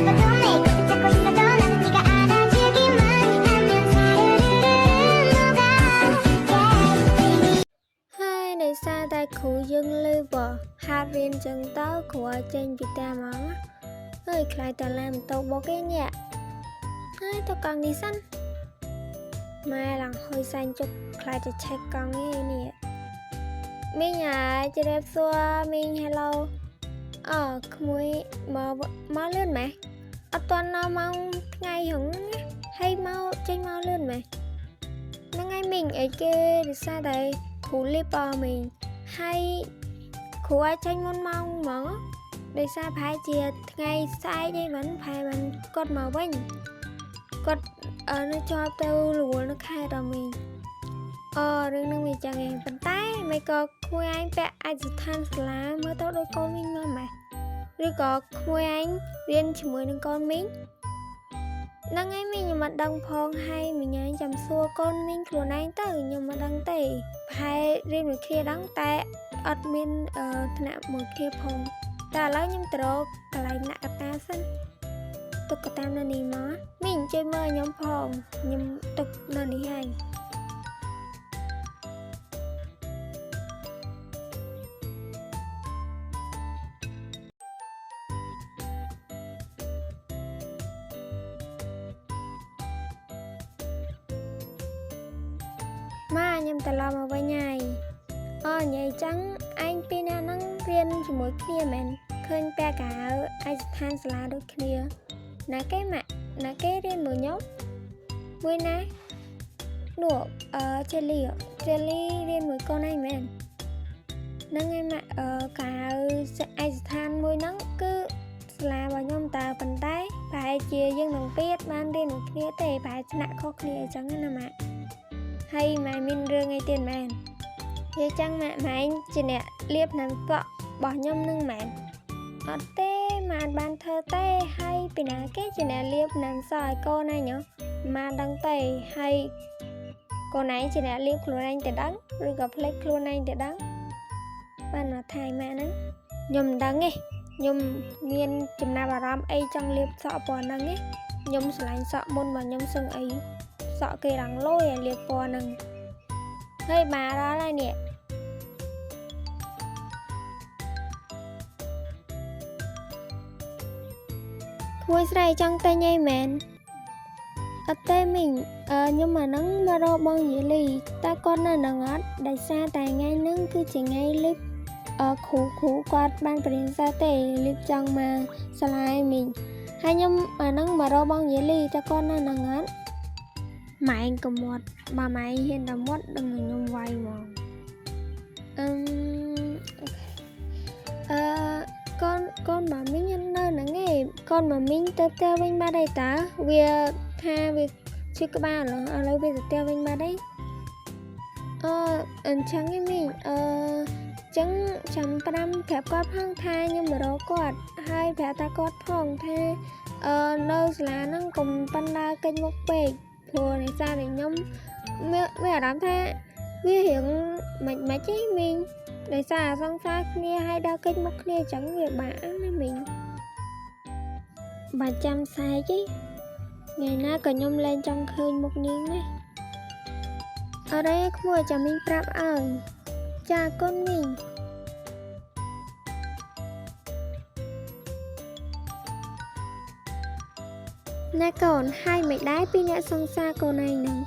싶어도 매일 꼭 붙잡고 싶어도 나는 네가 안아주기만 하면 사르르르 녹아. Yeah, baby. ហើយដោយសារតែគ្រូយើងលឺបើហាត់រៀនចឹងទៅគ្រូឲ្យចេញពីតាមហ្មងណាអើយខ្លាចតឡានម៉ូតូបុកឯងនេះហើយទៅកង់នេះសិនម៉ែឡើងហុយសែនជុកខ្លាចจะឆេះកង់ឯងនេះមីងអាយជម្រាបសួរមីង Hello អឺក្មួយមកមកលឿនម៉េះអត់ទាន់ដល់ម៉ោងថ្ងៃហងណាហើយមកចេញមកលឿនម៉េះហ្នឹងហើយមីងអីគេដោយសារតែគ្រូលៀបអមីងហើយគ្រូឲ្យចេញមុនម៉ោងហ្មងដោយសារប្រហែលជាថ្ងៃស្អែកអីមិនប្រហែលមិនគាត់មកវិញគាត់អឺនៅជាប់ទៅរវល់នៅខេត្តអមីងអរឿងហ្នឹងវាចឹងឯងប៉ុន្តែមិនក៏ក្មួយឯងពាក់ឯកស្ថានសាលាមើលទៅដូចកូនមីងមកម៉េះឬក៏ក្មួយឯងរៀនជាមួយនឹងកូនមីងហ្នឹងហើយមីងខ្ញុំមិនដឹងផងហើយមីងឯងចាំសួរកូនមីងខ្លួនឯងទៅខ្ញុំមិនដឹងទេប្រហែលរៀនមួយគ្នាដឹងតែអត់មានអឺថ្នាក់មួយគ្នាផងតែឥឡូវខ្ញុំទៅរកកន្លែងដាក់កតាសិនទុកកតានៅនេះមកមីងជួយមើលឲ្យខ្ញុំផងខ្ញុំទុកនៅនេះហើយ ម៉ាខ្ញុំត្រឡប់មកវិញហើយអូនិយាយចឹងឯងពីរនាក់ហ្នឹងរៀនជាមួយគ្នាមែនឃើញពាក់កៅអៅឯកស្ថានសាលាដូចគ្នាណាគេម៉ាក់ណាគេរៀនមួយខ្ញុំមួយណានោះអឺជេលីជេលីរៀនមួយកូនឯងមែនហ្នឹងហើយម៉ាក់អឺកៅអៅឯកស្ថានមួយហ្នឹងគឺសាលារបស់ខ្ញុំតើប៉ុន្តែប្រហែលជាយើងនឹងពីរបានរៀនមួយគ្នាទេប្រហែលថ្នាក់ខុសគ្នាអញ្ចឹងណាម៉ាក់ ហើយម៉ែមានរឿងអីទៀតមែននិយាយចឹងម៉ាក់ម៉ែឯងជាអ្នកលាបថ្នាំសក់របស់ខ្ញុំនឹងមែនអត់ទេម៉ាអត់បានធ្វើទេហើយពីណាគេជាអ្នកលាបថ្នាំសក់ឲ្យកូនឯងហ៎ម៉ាដឹងទេហើយកូនឯងជាអ្នកលាបខ្លួនឯងទៅដឹងឬក៏ភ្លេចខ្លួនឯងទៅដឹងបានមកថៃម៉ាក់ហ្នឹងខ្ញុំមិនដឹងទេខ្ញុំមានចំណាប់អារម្មណ៍អីចង់លាបសក់ពណ៌ហ្នឹងទេខ្ញុំស្រឡាញ់សក់មុនមកខ្ញុំសឹងអី សក់គេរងលយឲ្យលាបពណ៌ហ្នឹងហើយបាដល់ហើយនេះក្មួយស្រីចង់ទិញអីមែនអត់ទេមីងអឺខ្ញុំអាហ្នឹងមករកបងយេលីតើគាត់នៅនឹងអត់ដោយសារតែថ្ងៃហ្នឹងគឺជាថ្ងៃលៀបអឺគ្រូគ្រូគាត់បានបរិញ្ញាសិស្សទេលៀបចង់មកសាលាឯមីងហើយខ្ញុំអាហ្នឹងមករកបងយេលីតើគាត់នៅនឹងអត់ ម៉ែឯងក៏មាត់បើម៉ែឯងហ៊ានតែមាត់ដឹងតែខ្ញុំវាយហ្មងអឺម okay អឺកូនកូនម៉ាមីងនៅហ្នឹងឯងកូនម៉ាមីងទៅផ្ទះវិញបាត់ហើយតើវាថាវាឈឺក្បាលឥឡូវឥឡូវវាទៅផ្ទះវិញបាត់ហើយអឺអញ្ចឹងឯងមីងអឺចឹងចាំ5ប្រាប់គាត់ផងថាខ្ញុំមករកគាត់ហើយប្រាប់តាគាត់ផងថាអឺនៅសាលាហ្នឹងកុំប៉ិនដើរកិច្ចមុខពេក ព្រោះដោយសារតែខ្ញុំមានមានអារម្មណ៍ថាវារៀងមិនមិនទេមីងដោយសារសង្សារគ្នាហើយដល់កិច្ចមុខគ្នាអញ្ចឹងវាបាក់ណាមីងបើចាំសែកឯងថ្ងៃណាក៏ខ្ញុំលែងចង់ឃើញមុខនាងដែរអរេក្មួយចាំមីងប្រាប់ឲ្យចាគុណមីងណែកូនហើយមិនដែរពីអ្នកសង្សារកូនឯងហ្នឹង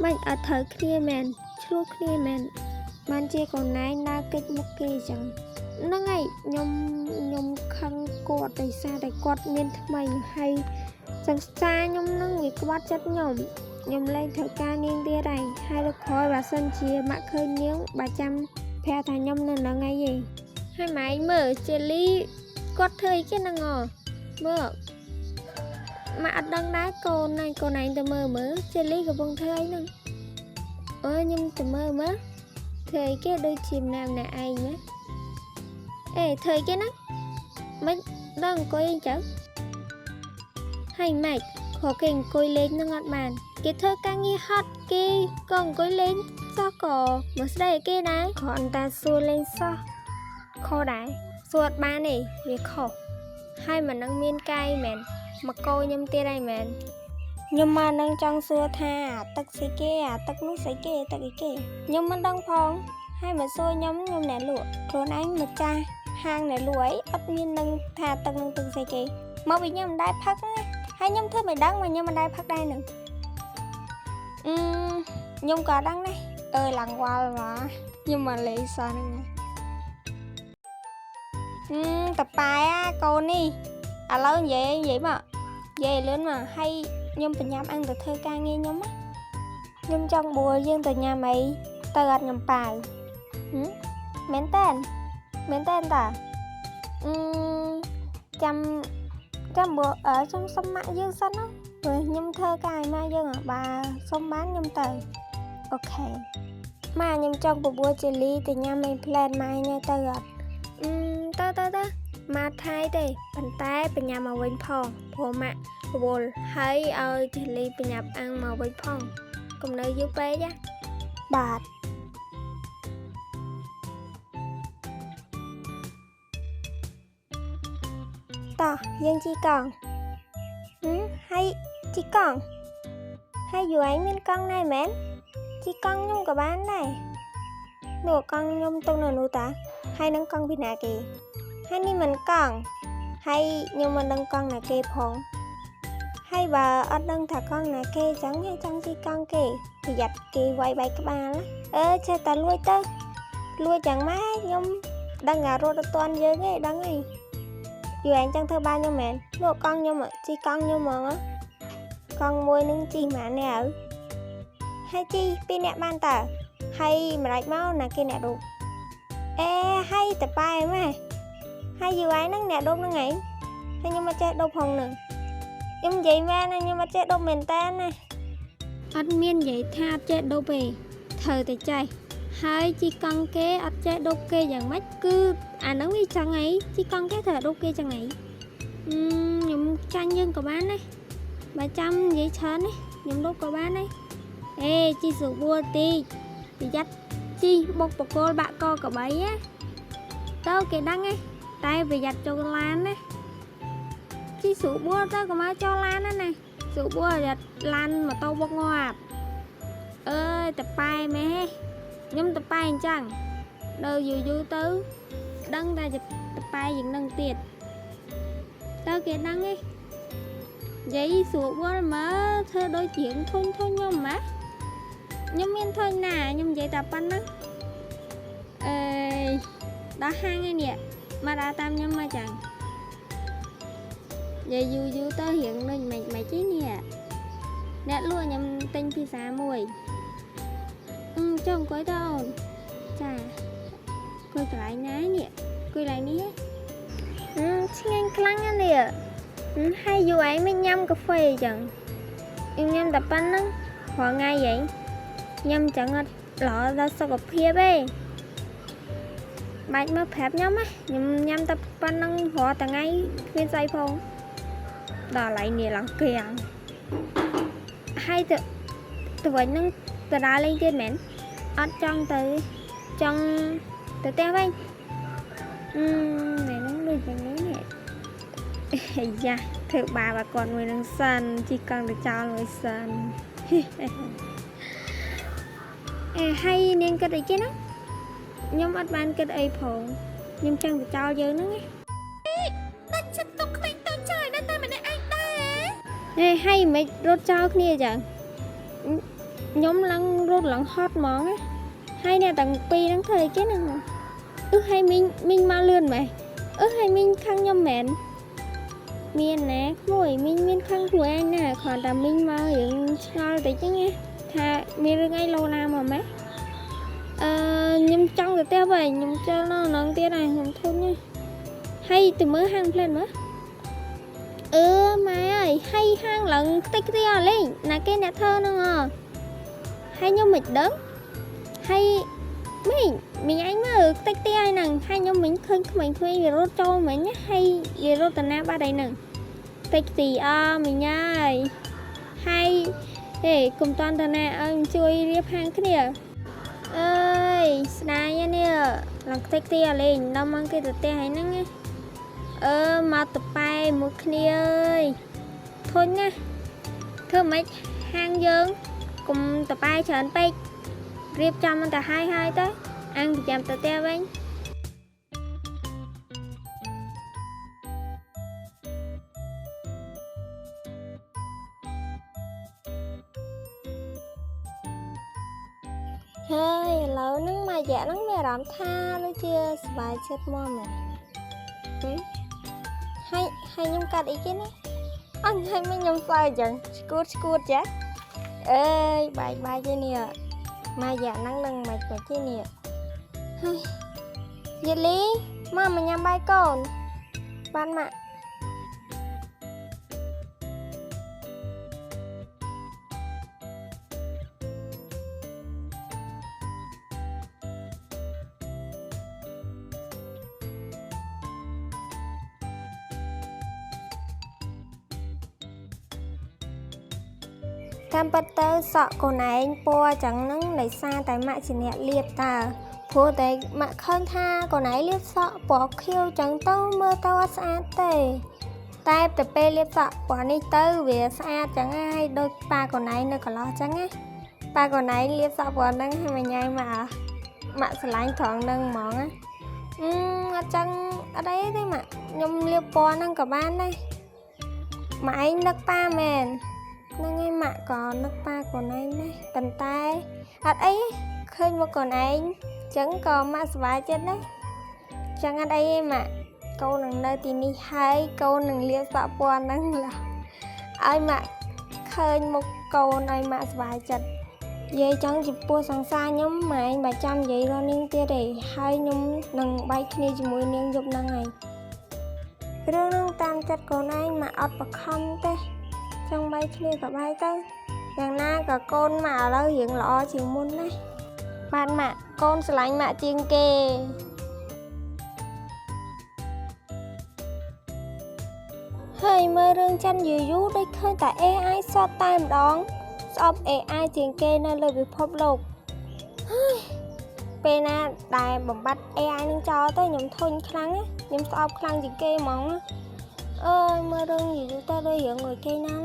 មិនអត់ត្រូវគ្នាមែនឆ្លោះគ្នាមែនបានជាកូនឯងដើរកិច្ចមុខគេអញ្ចឹងហ្នឹងហើយខ្ញុំខ្ញុំខឹងគាត់ដោយសារតែគាត់មានថ្មីហើយសង្សារខ្ញុំហ្នឹងវាក្បត់ចិត្តខ្ញុំខ្ញុំលែងត្រូវការនាងទៀតហើយហើយលើកក្រោយបើសិនជាម៉ាក់ឃើញនាងបើចាំប្រាប់ថាខ្ញុំនៅហ្នឹងឯងឯងហើយម៉ែឯងមើលជេលីគាត់ធ្វើអីគេហ្នឹងហ៎មើល ម៉ាក់អត់ដឹងដែរកូនឯងកូនឯងទៅមើលមើលជេលីកំពុងធ្វើអីហ្នឹងអើខ្ញុំទៅមើលមើលធ្វើអីគេដូចជាម្នាក់ម្នាក់ឯងណាអេធ្វើអីគេហ្នឹងមិនដឹងអង្គុយអីចឹងហើយម៉េចខគេអង្គុយលេងហ្នឹងអត់បានគេធ្វើការងារហត់គេក៏អង្គុយលេងសោះក៏មកស្ដីឲ្យគេដែរគ្រាន់តែសួរលេងសោះខុសដែរសួរអត់បានទេវាខុសហើយមិននឹងមានកាយមែន មកកោខ្ញុំទៀតហើយមែនខ្ញុំមកនឹងចង់សួរថាអាទឹកស្អីគេអាទឹកនោះស្អីគេទឹកអីគេខ្ញុំមិនដឹងផងហើយមកសួរខ្ញុំខ្ញុំអ្នកលក់ខ្លួនឯងម្ចាស់ហាងអ្នកលក់អីអត់មាននឹងថាទឹកនឹងទឹកស្អីគេមកពីខ្ញុំមិនដែលផឹកណាហើយខ្ញុំធ្វើមិនដឹងមកខ្ញុំមិនដែលផឹកដែរនឹងអឺខ្ញុំក៏ដឹងដែរអើឡើងវល់មកខ្ញុំមកលេងសោះហ្នឹងតប៉ែអាកូននេះឥឡូវនិយាយនិយាយមកនិយាយលឿនមកហើយខ្ញុំបញ្ញាប់អង្គទៅធ្វើការងារខ្ញុំណាខ្ញុំចង់បួលយើងទៅញ៉ាំអីទៅអត់ញ៉ាំប៉ាវហឹមមែនតើមែនតើតាអឺចាំចាំបួអើខ្ញុំសុំម៉ាក់យើងសិនណាព្រោះខ្ញុំធ្វើការឲ្យម៉ាក់យើងបើសុំបានខ្ញុំទៅអូខេម៉ាខ្ញុំចង់បបួលជលីទៅញ៉ាំអីផ្លែនម៉ែញ៉ៃទៅអត់អឺទៅទៅទៅម៉ាថៃទេប៉ុន្តែបញ្ញាមកវិញផងព្រោះម៉ាក់រវល់ហើយឲ្យជលីបញ្ញាប់អាំងមកវិញផងកុំនៅយូរពេកណាបាទតោះយើងជីកង់ហឹមហើយជីកង់ហើយយូរឯងមានកង់ដែរមែនជីកង់ខ្ញុំក៏បានដែរនោះកង់ខ្ញុំទុកនៅនោះតាហើយនឹងកង់ពីណាគេហើយនេះមិនកង់ហើយខ្ញុំមិនដឹងកង់ណាគេផងហើយបើអត់ដឹងថាកង់ណាគេចឹងហើយចង់ជីកង់គេប្រយ័ត្នគេវាយបែកក្បាលណាអឺចេះតែលួចទៅលួចយ៉ាងម៉េចខ្ញុំដឹងថារត់អត់ទាន់យើងទេដឹងហើយយូរឯងចង់ធ្វើបានខ្ញុំមែននោះកង់ខ្ញុំជីកង់ខ្ញុំហ្មងកង់មួយនឹងជីម៉ាននេះហើយហើយជីពីរអ្នកបានតើហើយម្រេចមកណាគេអ្នករូបអេហើយតប៉ែម៉ែហើយយូរឯងហ្នឹងអ្នកដប់ហ្នឹងឯងហើយខ្ញុំអត់ចេះដប់ផងហ្នឹងខ្ញុំនិយាយមែនណាខ្ញុំអត់ចេះដប់មែនតើណាអត់មាននិយាយថាអត់ចេះដប់ទេត្រូវតែចេះហើយជីកង់គេអត់ចេះដប់គេយ៉ាងម៉េចគឺអាហ្នឹងវាចឹងអីជីកង់គេត្រូវដប់គេចឹងអីខ្ញុំចាញ់យើងក៏បានដែរបើចាំនិយាយច្រើននេះខ្ញុំដប់ក៏បានដែរអេជីស្រួលតិចប្រយ័ត្នជីបុកបកគលបាក់កកបីណាទៅគេដឹងឯងតែប្រយ័ត្នចូលឡានណាជីស្រួលទៅកុំឲ្យចូលឡានណាណាស្រួលប្រយ័ត្នឡានម៉ូតូបុកងាប់អើយតប៉ែម៉េះខ្ញុំតប៉ែអញ្ចឹងដល់យូរយូរទៅដឹងតែតប៉ែយ៉ាងនឹងទៀតទៅគេដឹងឯងនិយាយស្រួលមើលធ្វើដូចជាងធុញធុញខ្ញុំម៉ាខ្ញុំមានធុញណាខ្ញុំនិយាយតែប៉ុណ្ណឹងអេដល់ហាងឯនេះមកដើរតាមខ្ញុំមកចឹងនិយាយយូរយូរទៅរៀងដូចមិនមិនទេនេះអ្នកលក់ខ្ញុំទិញភីសាមួយចុះអង្គុយទៅអូនចាអង្គុយកន្លែងណានេះអង្គុយកន្លែងនេះឆ្ងាញ់ខ្លាំងណាស់នេះហើយយូរឯងមិនញ៉ាំកាហ្វេចឹងខ្ញុំញ៉ាំតែប៉ុណ្្នឹងរាល់ថ្ងៃហីញ៉ាំចឹងអត់ល្អដល់សុខភាពទេបាច់មកប្រាប់ខ្ញុំណាខ្ញុំញ៉ាំតែប៉ុណ្្នឹងរាល់ថ្ងៃគ្មានស្អីផងដល់ឡៃនេះឡើងគៀងហើយទៅទៅវិញនឹងទៅដើរលេងទៀតមែនអត់ចង់ទៅចង់ទៅផ្ទះវិញថ្ងៃហ្នឹងដូចយ៉ាងនេះនេះអាយ៉ាធ្វើបាបអាគាត់មួយនឹងសិនជីកង់ទៅចោលមួយសិនអេហើយនាងគិតអីគេណាខ្ញុំអត់បានគិតអីផងខ្ញុំចង់ទៅចោលយើងហ្នឹងណា ដាច់ចិត្តទុកក្មេងតូចចោលនៅតែម្នាក់ឯងដែរ ហេហើយមិនរត់ចោលគ្នាចឹងខ្ញុំឡើងរត់ឡើងហត់ហ្មងណាហើយអ្នកទាំងពីរហ្នឹងធ្វើអីគេហ្នឹងអឺហើយមីងមីងមកលឿនម៉េះអឺហើយមីងខឹងខ្ញុំមែនមានណាក្មួយមីងមានខឹងខ្លួនឯងណាគ្រាន់តែមីងមករឿងឆ្ងល់តិចហ្នឹងណាថាមានរឿងអីលោឡាមកម៉េះអឺខ្ញុំចង់ទៅផ្ទះវិញខ្ញុំចូលនៅហ្នឹងទៀតហើយខ្ញុំធុញហើយហើយទៅមើលហាងផ្លែនមើលអឺម៉ែអើយហើយហាងឡើងខ្ទេចខ្ទីអស់លេងណាគេអ្នកធ្វើហ្នឹងអហើយខ្ញុំមិនដឹងហើយមីងមីងឯងមើលខ្ទេចខ្ទីហើយហ្នឹងហើយខ្ញុំមិញឃើញក្មេងៗវារត់ចូលមិញណាហើយវារត់តាណាបាត់ហើយហ្នឹងខ្ទេចខ្ទីអមីងអើយហើយហេកុំតាន់តាណាឲ្យជួយរៀបហាងគ្នាអើយស្ដាយណាស់នេះឡើងខ្ទេចខ្ទីអស់លេងដល់មកគេទៅផ្ទះហើយហ្នឹងណាអឺមកតប៉ែមួយគ្នាអើយ ធុញណាស់ធ្វើម៉េចហាងយើងកុំតប៉ែច្រើនពេករៀបចំมันទៅហើយហើយទៅអញប្រចាំទៅផ្ទះវិញហើយឥឡូវហ្នឹងមួយរយៈហ្នឹងមានអារម្មណ៍ថាដូចជាសប្បាយចិត្តមកមែនហឹមហើយហើយខ្ញុំកាត់អីគេនេះអញហើយមិនខ្ញុំសើចអញ្ចឹងឆ្កួតឆ្កួតចាអើយបាយបាយទេនេះមួយរយៈហ្នឹងនឹងមិនមិនទេនេះហើយយេលីមកមកញ៉ាំបាយកូនបានម៉ាក់តាមពិតទៅសក់កូនឯងពណ៌ចឹងហ្នឹងដោយសារតែម៉ាក់ជាអ្នកលាបតើព្រោះតែម៉ាក់ឃើញថាកូនឯងលាបសក់ពណ៌ខៀវចឹងទៅមើលទៅអត់ស្អាតទេតែទៅពេលលាបសក់ពណ៌នេះទៅវាស្អាតចឹងហើយដូចប៉ាកូនឯងនៅកន្លោះចឹងណាប៉ាកូនឯងលាបសក់ពណ៌ហ្នឹងហើយមកញ៉ៃម៉ាក់ម៉ាក់ស្រឡាញ់ត្រង់ហ្នឹងហ្មងណាអត់ចឹងអត់អីទេម៉ាក់ខ្ញុំលាបពណ៌ហ្នឹងក៏បានដែរម៉ាក់ឯងនឹកប៉ាមែនហ្នឹងហើយម៉ាក់ក៏នឹកប៉ាកូនឯងដែរប៉ុន្តែអត់អីទេឃើញមកកូនឯងចឹងក៏ម៉ាក់សប្បាយចិត្តដែរចឹងអត់អីទេម៉ាក់កូននឹងនៅទីនេះហើយកូននឹងលាបសក់ពណ៌ហ្នឹងឡោះឲ្យម៉ាក់ឃើញមុខកូនឲ្យម៉ាក់សប្បាយចិត្តនិយាយចឹងចំពោះសង្សារខ្ញុំម៉ែឯងបើចាំនិយាយរកនាងទៀតទេហើយខ្ញុំនឹងបែកគ្នាជាមួយនាងយប់ហ្នឹងហើយរឿងហ្នឹងតាមចិត្តកូនឯងម៉ាក់អត់បខំទេចង់បែកគ្នាក៏បែកទៅយ៉ាងណាក៏កូនម៉ាក់ឥឡូវរៀងល្អជាងមុនណាបានម៉ាក់កូនស្រឡាញ់ម៉ាក់ជាងគេហើយមើលរឿងចិនយូរយូរដូចឃើញតែ AI សតតែម្ដងស្អប់ AI ជាងគេនៅលើពិភពលោកហើយពេលណាដែលបំបត្តិ AI នឹងចោលទៅខ្ញុំធុញខ្លាំងណាខ្ញុំស្អប់ខ្លាំងជាងគេហ្មងណាអើយមើលរឿងយូរយូរទៅដូចរឿងមួយគេណា